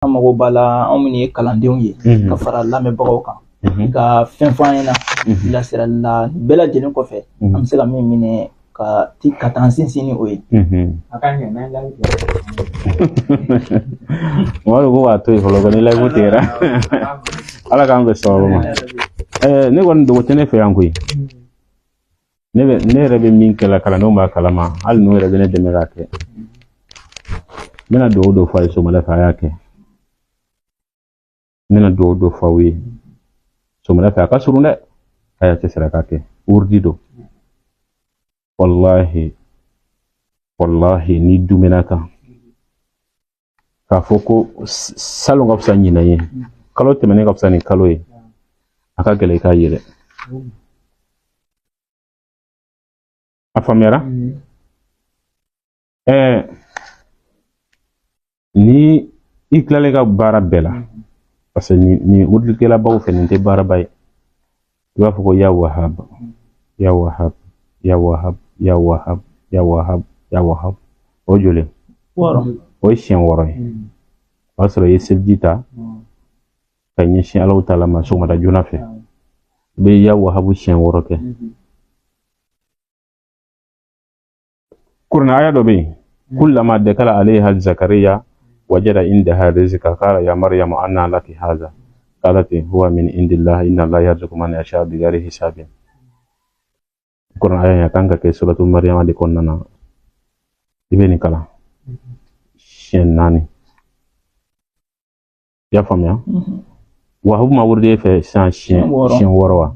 An mago b'a la, anw minnu ye kalandenw ye, ka fara lamɛnbagaw kan, ka fɛn fɔ an ɲɛna bilasirali la. Nin bɛɛ lajɛlen kɔfɛ, an bɛ se ka min minɛ ka ti ka taa an sinsin ni o ye. A ka ɲɛ n'an live. Mɔgɔ ko k'a to yen fɔlɔ ko ni live tigɛra. Ala k'an bɛn sababu ma. Ne kɔni, dogo tɛ ne fɛ yan koyi. Ne bɛ, ne yɛrɛ bɛ min kɛ la, kalandenw b'a kalama, hali n'u yɛrɛ bɛ ne dɛmɛ k'a kɛ. N bɛna dugawu dɔ fɔ a ye sɔgɔmada fɛ, a y'a kɛ. N bɛna dugawu dɔ fɔ aw ye sɔgɔmada fɛ, a ka surun dɛ, a y'a cɛsiri a k'a kɛ. Wurudi don, walahi, walahi, ni dumina kan k'a fɔ ko salon ka fisa ɲinan ye, kalo tɛmɛnen ka fisa ni kalo ye, a ka gɛlɛn i k'a ye dɛ. A faamuyara? Ni i tilala i ka baara bɛɛ la, parce que ni wurudilikɛlabaw fɛ, nin tɛ baaraba ye. I b'a fɔ ko ya Wahab, ya Wahab, ya Wahab, ya Wahab, ya Wahab, ya Wahab. O ye joli? 6. O ye siɲɛ 6 ye. O y'a sɔrɔ i ye seliji ta ka ɲɛsin Alahu taala ma sɔgɔmada joona fɛ. I bɛ ya Wahabu siɲɛ 6 kɛ. Kuranɛ aya dɔ bɛ yen: kullama dakala alayha Zakariya wajada indaha rizqa qala ya Maryamu anna laki haza qalat huwa min indillah inna Allaha yarzuqu man yasha bighairi hisabin. Kuranɛ aya in, a kan ka kɛ suratu Maryama de kɔnɔna na. I bɛ nin kalan siɲɛ 4. I y'a faamuya? Wahabu ma wurudi e fɛ sisan siɲɛ 6. Siɲɛ 6 wa?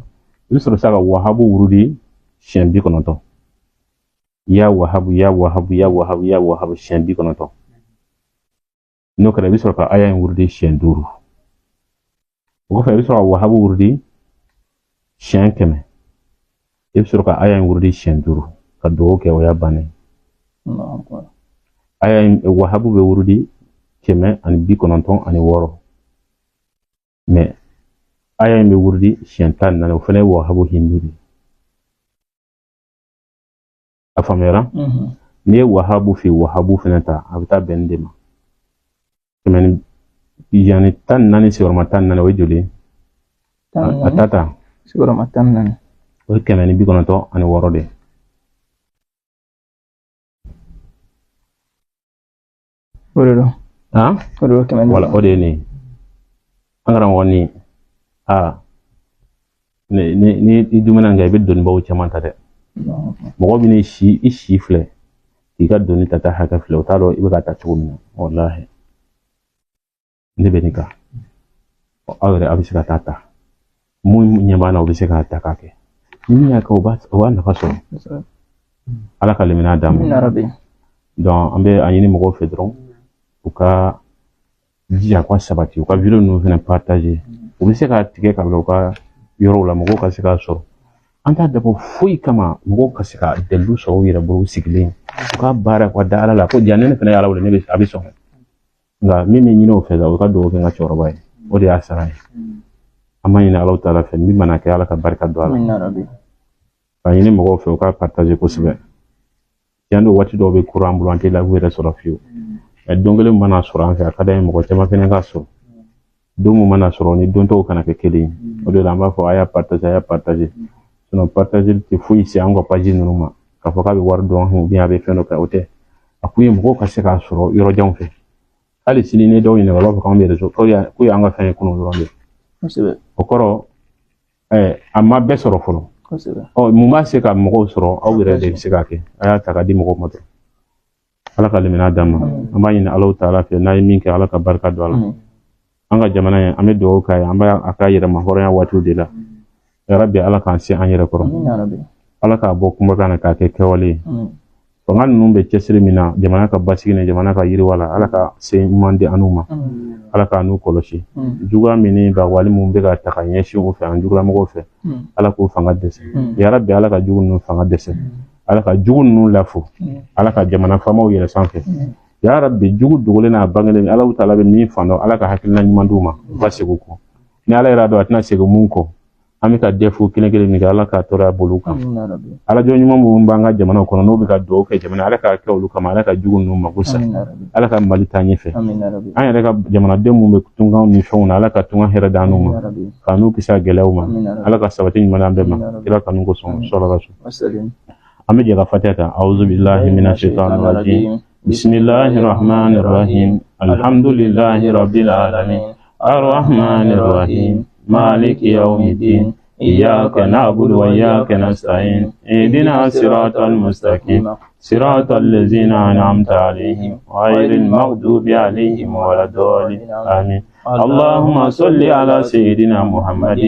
I bɛ sɔrɔ sisan ka Wahabu wurudi siɲɛ 90. Ya Wahabu, ya Wahabu, ya Wahabu, ya Wahabu, siɲɛ 90. N'o kɛra, i bɛ sɔrɔ ka aya in wurudi siɲɛ 5. O kɔfɛ, i bɛ sɔrɔ ka Wahabu wurudi siɲɛ 100. I bɛ sɔrɔ ka aya in wurudi siɲɛ 5 ka dugawu kɛ, o y'a bannen. Aya in, Wahabu bɛ wurudi 196, mais aya in bɛ wurudi siɲɛ 14. O fana ye Wahabu hindu de ye. A faamuyara? N'i ye Wahabu fi Wahabu fana ta, a bɛ taa bɛn nin de ma. Kɛmɛ ni yanni 14 sigiyɔrɔma 14, o ye joli ye? A ta ta. Sigiyɔrɔma 14. O ye 196 de ye. O de don. Han? O de don, kɛmɛ ni. Wala, o de ye nin ye. An karamɔgɔ nin, aa, ni i dumuni kɛ, i bɛ donibaw caman ta dɛ. Mɔgɔ bɛ si i si filɛ k'i ka doni ta hakɛ filɛ, o t'a dɔn i bɛ ka taa cogo min na. Walahi, ne bɛ nin kan. Aw yɛrɛ, aw bɛ se ka taa ta mun ɲɛ b'a la, o bɛ se k'a ta k'a kɛ. Ni min y'a kɛ, o b'a nafa sɔrɔ. Ala ka limaniya d'an ma. Donc an bɛ a ɲini mɔgɔw fɛ dɔrɔn, u ka jija ka sabati, u ka vidéo ninnu fana partager. U bɛ se k'a tigɛ ka bila u ka yɔrɔw la, mɔgɔw ka se k'a sɔrɔ. An t'a dabɔ foyi kama, mɔgɔw ka se ka dalilu sɔrɔ u yɛrɛ bolo, u sigilen u ka baara ka da Ala la ko ja. Ne fana ye Ala wele, ne bɛ a bɛ sɔn. Nka min bɛ ɲini o fɛ, o ka dugawu kɛ n ka cɛkɔrɔba ye, o de y'a sara ye. An b'a ɲini Ala taala fɛ, min mana kɛ, Ala ka barika don a la. Ka ɲini mɔgɔw fɛ, u ka partager kosɛbɛ. Tiɲɛ don, waati dɔw bɛ courant an bolo, an tɛ live yɛrɛ sɔrɔ fiyewu. Mɛ don kelen mana sɔrɔ an fɛ, a ka d'an ye mɔgɔ caman fana ka sɔrɔ. Don min mana sɔrɔ, ni don tɔw kana kɛ kelen ye. O de la an b'a fɔ a y'a partager, a y'a partager. Sinon partager tɛ foyi se an ka page ninnu ma k'a fɔ k'a bɛ wari don an kun, a bɛ fɛn dɔ kɛ, o tɛ. A kun ye mɔgɔw ka se k'a sɔrɔ yɔrɔ janw fɛ. Hali sini ni dɔw ɲininka, u b'a fɔ k'anw bɛ réseau, k'o y'an ka fɛn ye kunun dɔrɔn de. O kɔrɔ, a ma bɛɛ sɔrɔ fɔlɔ. Ɔ, mun b'a se ka mɔgɔw sɔrɔ? Aw yɛrɛ de bɛ se k'a kɛ. A y'a ta k'a di mɔgɔw ma dɔrɔn. Ala ka limaniya d'an ma. An b'a ɲini Alahu taala fɛ, n'a ye min kɛ, Ala ka barika don a la. An ka jamana in, an bɛ dugawu k'a ye, an b'a a ka yɛrɛma hɔrɔnya waatiw de la. Yarabi, Ala k'an se an yɛrɛ kɔrɔ. Ala k'a bɔ kumakan na k'a kɛ kɛwale ye. Fanga ninnu bɛ cɛsiri min na jamana ka basigi ni jamana ka yiriwa la, Ala ka se ɲuman di an n'u ma. Ala k'a n'u kɔlɔsi. Juguya min ni bagabali min bɛ ka ta ka ɲɛsin u fɛ, an jugulamɔgɔw fɛ, Ala k'u fanga dɛsɛ. Yarabi, Ala ka jugu ninnu fanga dɛsɛ. Ala ka jugu ninnu lafo. Ala ka jamana faamaw yɛlɛ sanfɛ. Yarabi, jugu dogolen n'a bangelen, Ala taala bɛ min fan dɔn, Ala ka hakilina ɲuman d'u ma, u ka segin u kɔ. Ni Ala yɛrɛ dɔn a tɛna segin mun kɔ, An bɛ ka DEF kelen kelen min kɛ, Ala ka tɔɔrɔya bolo kan. Ala jɔn ɲuman minnu b'an ka jamana kɔnɔ, n'u bɛ ka dugawu kɛ jamana, Ala k'a kɛ olu kama, Ala ka jugu ninnu mako sa, Ala ka Mali taa ɲɛfɛ. An yɛrɛ ka jamanaden minnu bɛ tunkan ni fɛnw na, Ala ka tunkan hɛrɛ d'an n'u ma, k'an n'u kisi a gɛlɛyaw ma. Ala ka sabati ɲuman d'an bɛɛ ma, kira kanu kosɔn, sɔrɔ so. An bɛ jɛ ka fatiha ta. Awuzu billahi mina shaitani rajim. Bismillahir rahmanir rahim. Alhamdulillahi rabbil alamin. Arrahmanir rahim. Maliki yawmiddin. إياك نعبد وإياك نستعين. اهدنا الصراط المستقيم، صراط الذين أنعمت عليهم غير المغضوب عليهم ولا الضالين. آمين. اللهم صل على سيدنا محمد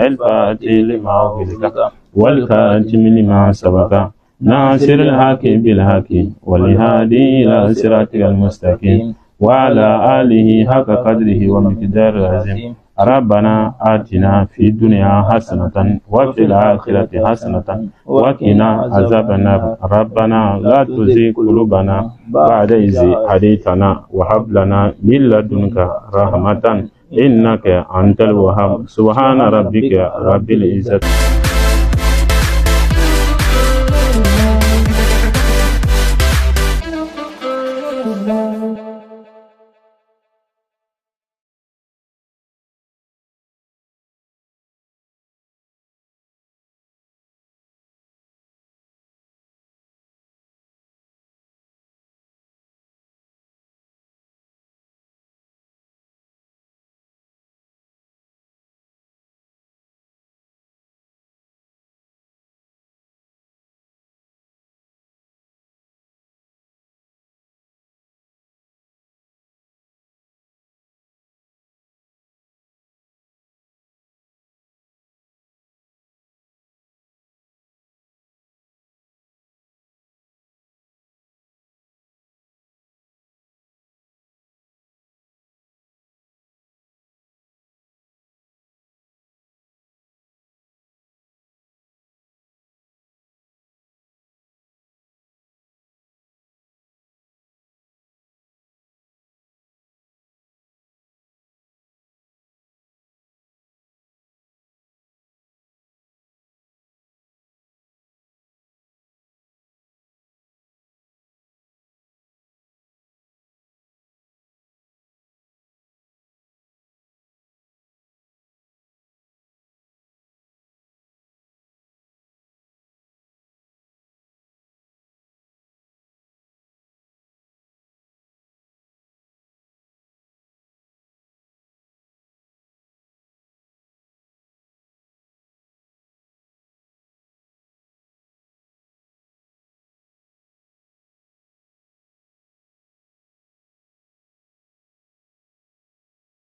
الفاتح لما أغلق والخاتم لما سبق ناصر الحق بالحق والهادي إلى صراطك المستقيم وعلى آله حق قدره ومقداره العظيم. ربنا آتنا في الدنيا حسنة وفي الآخرة حسنة وقنا عذاب النار. ربنا لا تزغ قلوبنا بعد إذ هديتنا وهب لنا من لدنك رحمة إنك أنت الوهاب. سبحان ربك رب العزة.